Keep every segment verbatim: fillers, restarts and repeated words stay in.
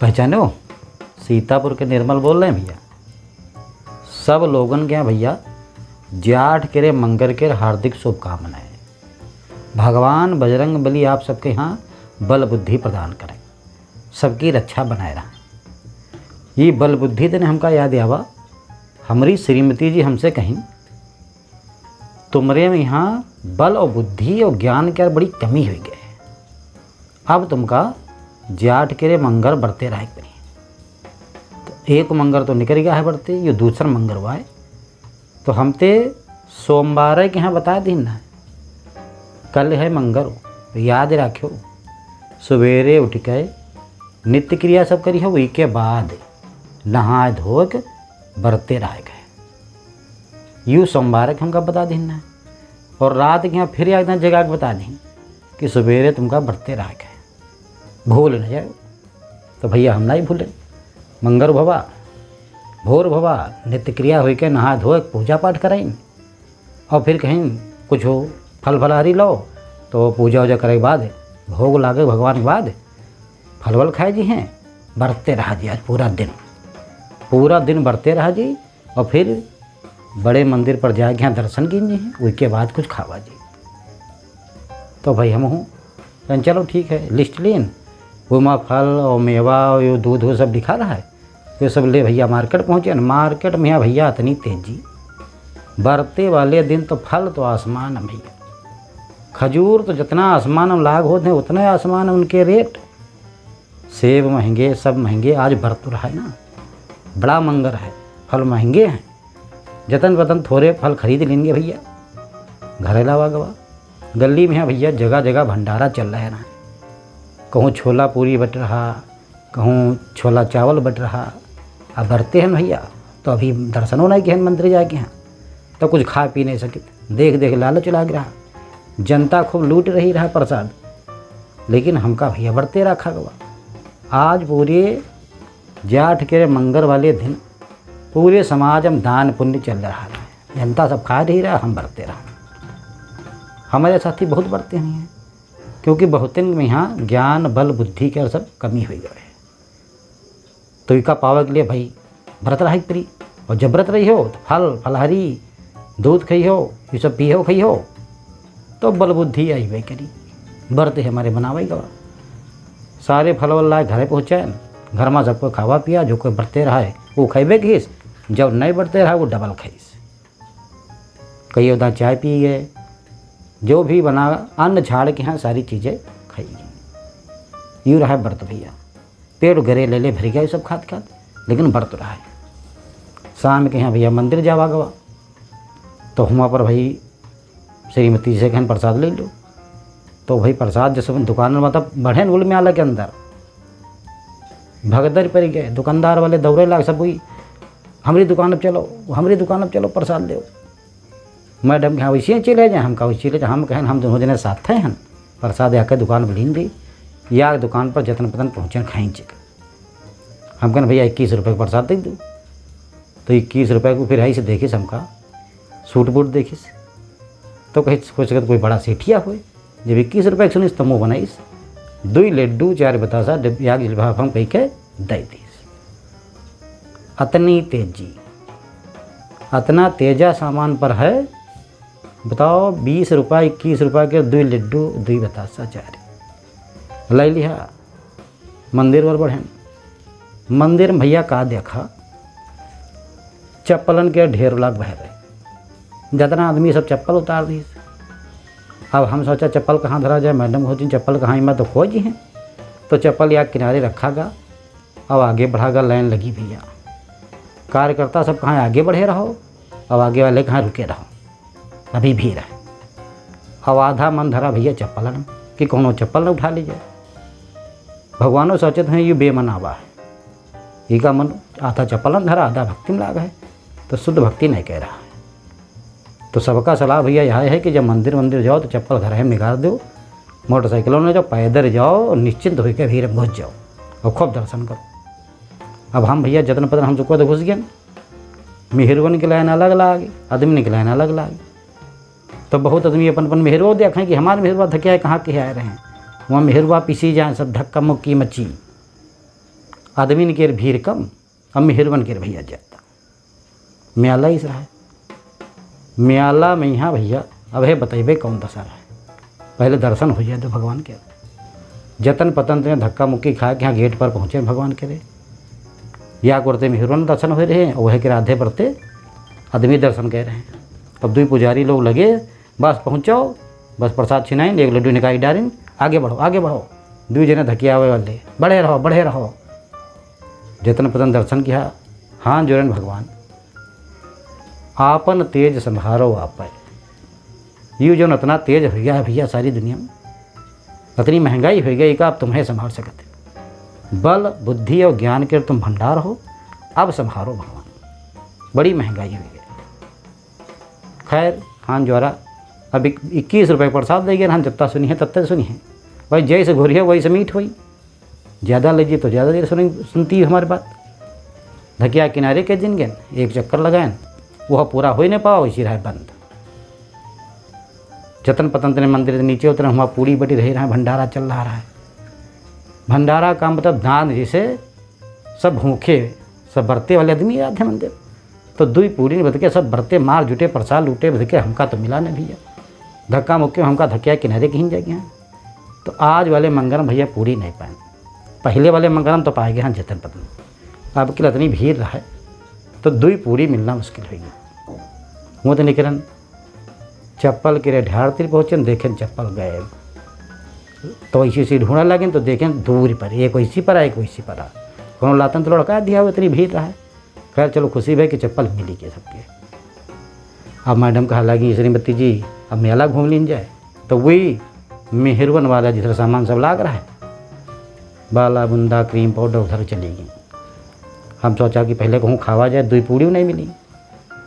पहचानो, सीतापुर के निर्मल बोल रहे हैं भैया। सब लोगन के यहाँ भैया जाठ के रे मंगर के हार्दिक शुभकामनाएं। भगवान बजरंग बली आप सबके यहाँ बल बुद्धि प्रदान करें, सबकी रक्षा बनाए रहें। ये बल बुद्धि देने हमका याद आवा, हमारी श्रीमती जी हमसे कहीं, तुमरे में यहाँ बल और बुद्धि और ज्ञान के बड़ी कमी हुई गए। अब तुमका जाठ के रे मंगर बरते रहे के पड़ी। तो एक मंगर तो निकल गया है बरते, ये दूसरा मंगर हुआ है। तो हम ते सोमवार के यहाँ बता दीन ना, कल है मंगर, तो याद रखो, सवेरे उठ के नित्य क्रिया सब करी हो, वही के बाद नहाए धोए के बरते रहे के। यू सोमवार के हमका बता दीन ना, और रात के यहाँ फिर एक दिन जगा के बता दीन कि सवेरे तुमका बरते रहे के, भूल न जाए। तो भैया हम नहीं भूले, मंगर भवा, भोर भवा, नित्य क्रिया होई के नहा धोए पूजा पाठ कराइन, और फिर कहीं कुछ हो फल फलहारी लो, तो पूजा वूजा करे के बाद भोग लागे भगवान के बाद फल वल खाए जी हैं, बरते रहा जी आज पूरा दिन, पूरा दिन बरते रहा जी। और फिर बड़े मंदिर पर जाके यहाँ दर्शन कीन जी हैं, उसके बाद कुछ खावा जी। तो भाई हम हूँ कहन चलो ठीक है, लिस्ट लीन, वो माँ फल और मेवा और यो दूध वो सब दिखा रहा है, तो सब ले भैया मार्केट पहुँचे। मार्केट में यहाँ भैया इतनी तेजी, बरते वाले दिन तो फल तो आसमान में भैया, खजूर तो जितना आसमान में लाग होते हैं उतने आसमान में उनके रेट। सेब महंगे, सब महंगे। आज बरत रहा है ना, बड़ा मंगर है, फल महंगे हैं। जतन बतन थोड़े फल खरीद लेंगे भैया। घरे लावा गवा, गली में है भैया, जगह जगह भंडारा चल रहा है ना, कहूँ छोला पूरी बट रहा, कहूँ छोला चावल बट रहा। अब बरते हैं भैया, तो अभी दर्शनों नहीं किहन मंदिर जाके हैं, तो कुछ खा पी नहीं सकित। देख देख लालच लाग रहा, जनता खूब लूट रही रहा प्रसाद, लेकिन हमका भैया बरते रखा गवा। आज पूरे जाठ के मंगर वाले दिन पूरे समाज में दान पुण्य चल रहा है, जनता सब खा रही रहा, हम बरते रहा। हमारे साथी बहुत बरते हुए हैं, क्योंकि बहुतन में यहाँ ज्ञान बल बुद्धि के सब कमी हुई गए। तो इका पावे के लिए भाई व्रत रहे के पड़ी। और जब व्रत रही हो तो फल फलहारी, दूध खाई हो, ये सब पिए हो खाई हो, तो बल बुद्धि आई हुए करी। व्रत हमारे बनावे गवा, सारे फल वल लाए घरे पहुँचाए, घर में सबको खावा पिया। जो कोई बरते रहा है वो खैबे खीस, जो नहीं बरते रहा वो डबल खाइस। कई उदा चाय पी गए, जो भी बना अन्न झाड़ के यहाँ सारी चीज़ें खाई गई। यू रहा व्रत भैया, पेट गरे ले ले भर गया सब खात खात, लेकिन व्रत रहा है। शाम के यहाँ भैया मंदिर जावा गवा, तो हुआ पर भाई श्रीमती से कहन प्रसाद ले लो। तो भाई प्रसाद जैसे दुकान में, मतलब बढ़े उल में आला के अंदर भगदड़ पड़ गए, दुकानदार वाले दौड़े लाग सब कोई, "हमरी दुकान पर चलो, हमरी दुकान पर चलो, प्रसाद लेव।" मैडम के यहाँ वैसे ही चले जाए, हमका वैसे चले जाए, हम कहें हम दोनों जने साथ हैं, हम प्रसाद आके दुकान पर लीन दी, या दुकान पर जतन पतन पहुँचे खाई चिक। हम कहन, "भैया इक्कीस रुपये का प्रसाद दे दो।" तो इक्कीस रुपये को फिर है से देखिस हमका, सूट बूट देखिस, तो कही हो सकत कोई बड़ा सेठिया होए। जब इक्कीस रुपये के सुनिस तो मुँह बनाइस, दुई लड्डू चार बतासा डिब-, याग लिफाफा में कही के दे दीस। अतनी तेजी, अतना तेजा सामान पर है, बताओ, बीस रुपया, इक्कीस रुपया के दुई लड्डू, दुई बतासा चार ले लिहा। मंदिर वर बढ़ेन। मंदिर में भैया का देखा, चप्पलन के ढेर लाग बहे रहे। जतना आदमी सब चप्पल उतार दीस। अब हम सोचा चप्पल कहाँ धरा जाए, मैडम होती चप्पल कहाँ, मैं तो खोज ही हैं। तो चप्पल या किनारे रखा गा, अब आगे बढ़ा गा, लाइन लगी भैया। कार्यकर्ता सब कहाँ आगे बढ़े रहो, अब आगे वाले कहाँ रुके रहो, अभी भीड़ है। अब आधा मन धरा भैया चप्पलन कि कोनो चप्पल न उठा ले जाए। भगवानो सोचत हैं, "ये बेमन आवा है, ये का मन आधा चप्पलन धरा, आधा भक्ति में लाग है, तो शुद्ध भक्ति नहीं कह रहा है।" तो सबका सलाह भैया यह है कि जब मंदिर वंदिर जाओ तो चप्पल घर में निकाल दो, मोटरसाइकिलों में जाओ, पैदल जाओ और निश्चिंत होकर भीड़ में घुस जाओ और खूब दर्शन करो। अब हम भैया जतन पतन हम चुको तो घुस गए, मेहरुवन के लाइन अलग लागे, आदमी के लाइन अलग लागे। तो बहुत आदमी अपन अपन मेहरुआ देखें कि हमारे मेहरुआ धकिया कहाँ के आए रहे हैं, वहाँ मेहरुआ पीसी जाए, सब धक्का मुक्की मची। आदमीन केर भीड़ कम, अब मेहरुवन केर भइया ज्यादा। म्याला इस रहा है। म्याला में यहाँ भइया, अब है बतइबे कौन दशा रहा है। पहले दर्शन होइ जाए तो भगवान के। जतन पतन ते धक्का मुक्की खाए के यहाँ गेट पर पहुँचे भगवान केरे। या करते मेहरुवन दर्शन होइ रहे, वह के आधे बरते आदमी दर्शन कइ रहे। अब दुई पुजारी लोग लगे, बस पहुँचो, बस प्रसाद छिनाइन, एक लड्डू निकाल डारिन, आगे बढ़ो, आगे बढ़ो। दुई जने धकियावे वाले, बढ़े रहो, बढ़े रहो। जतन पतन दर्शन किया, हाथ जोड़न भगवान, आपन तेज संभारो आपै। यू जौन अतना तेज होइ गया है भइया सारी दुनिया में, अतनी महंगाई होइ गई का अब तुम्हें संभाल सकत है। बल, बुद्धि और ज्ञान के तुम भंडार हो, अब संभारो भगवान, बड़ी महंगाई होइ गई। खैर, हाथ जोड़ा, अब इक-, इक्कीस रुपये प्रसाद दइ गए, हम जत्ता सुनी है, तत्ते सुनी है। भाई, जैसे घोरिया, वैसे मीठ होई। ज्यादा लइ जी तो ज्यादा देर सुनी, सुनती है हमारी बात। धकिया किनारे के जिन गेन, एक चक्कर लगाएन, वह पूरा होइ नहीं पावा, वैसी रहे बंद। जतन पतन तने मंदिर से नीचे उतरे, वहाँ पूड़ी बटी रही रहे, भंडारा चल रहा है। भंडारा का मतलब दान, जैसे सब भूखे, सब बरते वाले आदमी आते हैं मंदिर, तो दुई पूड़ी नहीं बतके, सब बरते मार जुटे, प्रसाद लूटे, बतके हमका तो मिला नहीं भइया। धक्का मुक्के हमका धकिया किनारे कहीं जाए गए हैं। तो आज वाले मंगरम भइया पूड़ी नहीं पाए, पहले वाले मंगरम तो पाए गए हैं जतन पतन। अब की इतनी भीड़ रहे तो दुई पूड़ी मिलना मुश्किल होइ गई। वो तो निकरन चप्पल के रे ढार तिर पहुँचन, देखेन चप्पल गायब। तो ऐसी ऐसी ढूंढा लागेन तो देखेन दूर पर, एक वैसी पर आ, एक वैसी पर आ। कोनो लातन तो लड़का दिया हो, इतनी भीड़ रहा है। खैर चलो, खुशी भई कि चप्पल मिली के सबके। अब मैडम कहा लागी, "श्रीमती जी, अब मेला घूम लीन जाए।" तो वही मेहरुवन वाला जिधर सामान सब लाग रहा है, बाला, बुंदा, क्रीम पाउडर, उधर चली गई। हम सोचा कि पहले कहूँ खावा जाए, दुई पूड़ी नहीं मिली।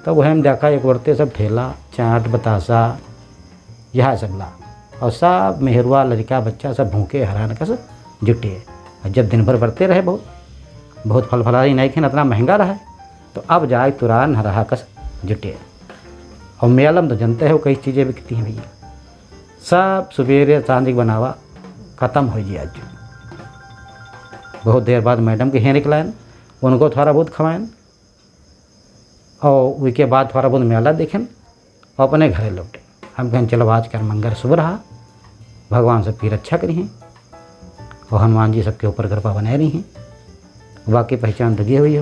तब वह हम देखा एक बरते सब ठेला, चाट, बतासा, यह सब ला। और सब मेहरुआ, लड़का, बच्चा सब भूखे हैरान कस जुटे। और जब दिन भर बरते रहे बहुत, बहुत फल फलहारी नहीं खेन, इतना महंगा रहा, तो अब जाए तुरान हरहा कस जुटे। और मेलम तो जानते हो कई चीज़ें बिकती हैं भइया, सब सुबेरे सांझ के बनावा खत्म होइ जी आज। बहुत देर बाद मैडम के हेरे के लायन, उनको थोड़ा बहुत खवायन, और उसके बाद थोड़ा बहुत मेला देखेन, अपने घरे लौटे। हम कहेन, "चलो, आज कर मंगर शुभ रहा, भगवान सबकी रक्षा करिहें और हनुमान जी सबके ऊपर कृपा बनाए रहिहें।" बाकी पहचान तो गे हुई हो।